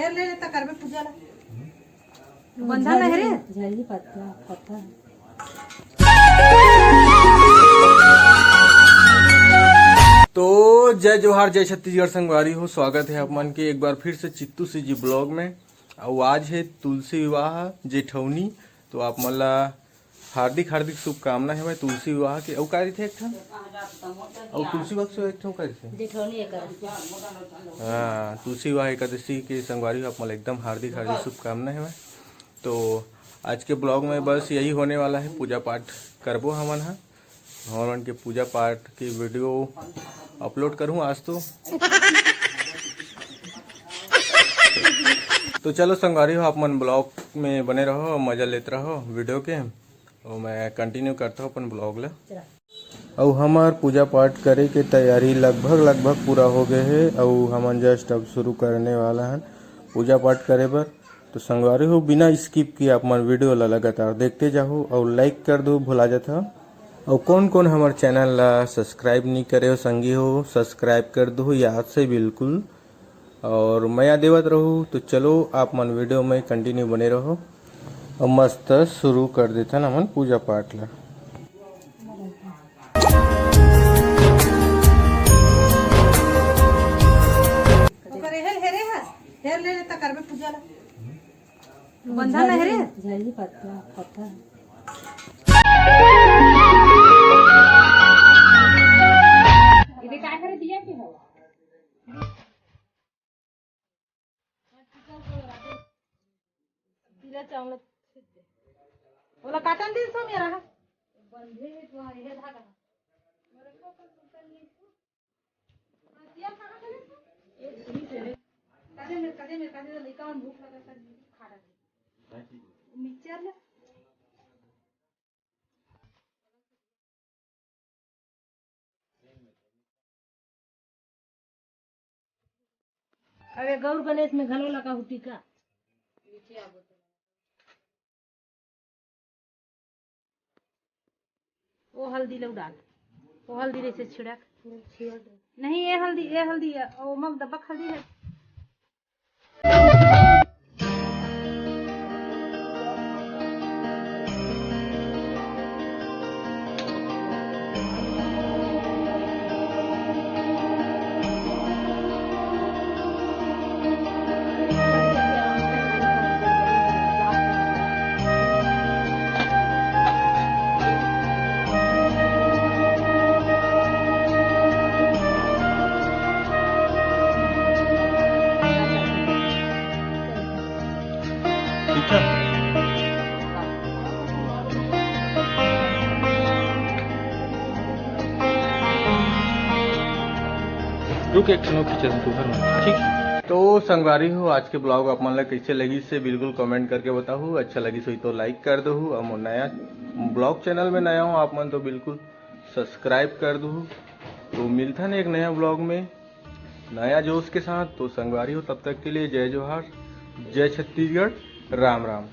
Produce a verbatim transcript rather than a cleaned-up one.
ले लेता करबे पूजा ला। बंधन है रे। झड़ी पत्ता, पत्ता। तो जय जोहार, जय छत्तीसगढ़ संगवारी हो, स्वागत है आप मन के एक बार फिर से चित्तू सी जी ब्लॉग में। अउ आज है तुलसी विवाह जेठौनी, तो आप मन ला हार्दिक हार्दिक शुभकामना है भाई तुलसी विवाह के। अउ का रहिथे एक ठन? अउ तुलसी विवाह से एक ठन का रहिथे? जेठौनी एकादशी। हाँ, तुलसी विवाह एकादशी के संगवारी हो, आप मन ला एकदम हार्दिक हार्दिक शुभकामना है भाई। तो आज के ब्लॉग में बस यही होने वाला है, पूजा पाठ करबो हमन हा। हमन के पूजा पाठ के वीडियो अपलोड करूँ आज तो। तो चलो संगवारी हो, आप मन ब्लॉग में बने रहो, मजा लेत रहो वीडियो के। और मैं कंटिन्यू करता हूँ अपन ब्लॉग ला। अउ हमार पूजा पाठ करे के तैयारी लगभग लगभग पूरा हो गए है। अउ हमन जस्ट अब शुरू करने वाला हन पूजा पाठ करे बर। तो संगवारी हो, बिना स्किप किए आप मन वीडियो ला लगातार देखते जाहू अउ लाइक कर दू, भुला जात हव। अउ कौन कौन हमर चैनल ला सब्सक्राइब नहीं करे हो संगी हो, सब्सक्राइब कर दू याद से बिल्कुल, और मया देवत रहू। तो चलो आप मन वीडियो में कंटिन्यू बने रहो। अब मस्त शुरू कर देथन हमन पूजा पाठ ला। ओकर हेल हेरे हस, हेर ले लेता करबे पूजा ला। बंधन है रे। झड़ी पत्ता, पत्ता। इधर काय करे दिया के हो? तिला चावल छीट दे। ओला काटन दे सो मेरा। बंधे है तो ये धागा। तेल कहाँ चले? कदे में, कदे में, कदे में लइका मन भूख लगा कर खा रहे। मिक्सचर ले। अरे गौर गणेश में घलो लगा हूँ टीका। ओ हल्दी लो डाल, ओ हल्दी रे से छिड़क। नहीं, ये हल्दी, ये हल्दी, ओ मग डब्बा हल्दी है। ठीक है। रुक, एक ठन खींचत हूँ तू घर में, ठीक? तो संगवारी हो, आज के ब्लॉग आप मन ला कैसे लगिस से बिल्कुल कमेंट करके बताहू। अच्छा लगिस होई तो लाइक कर दहू, और मोर नया ब्लॉग चैनल में नया हो आप मन तो बिल्कुल सब्सक्राइब कर दहू। तो मिलथन एक नया ब्लॉग में नया जोश के साथ। तो संगवारी हो, तब तक के लिए जय जोहार, जय छत्तीसगढ़, राम राम।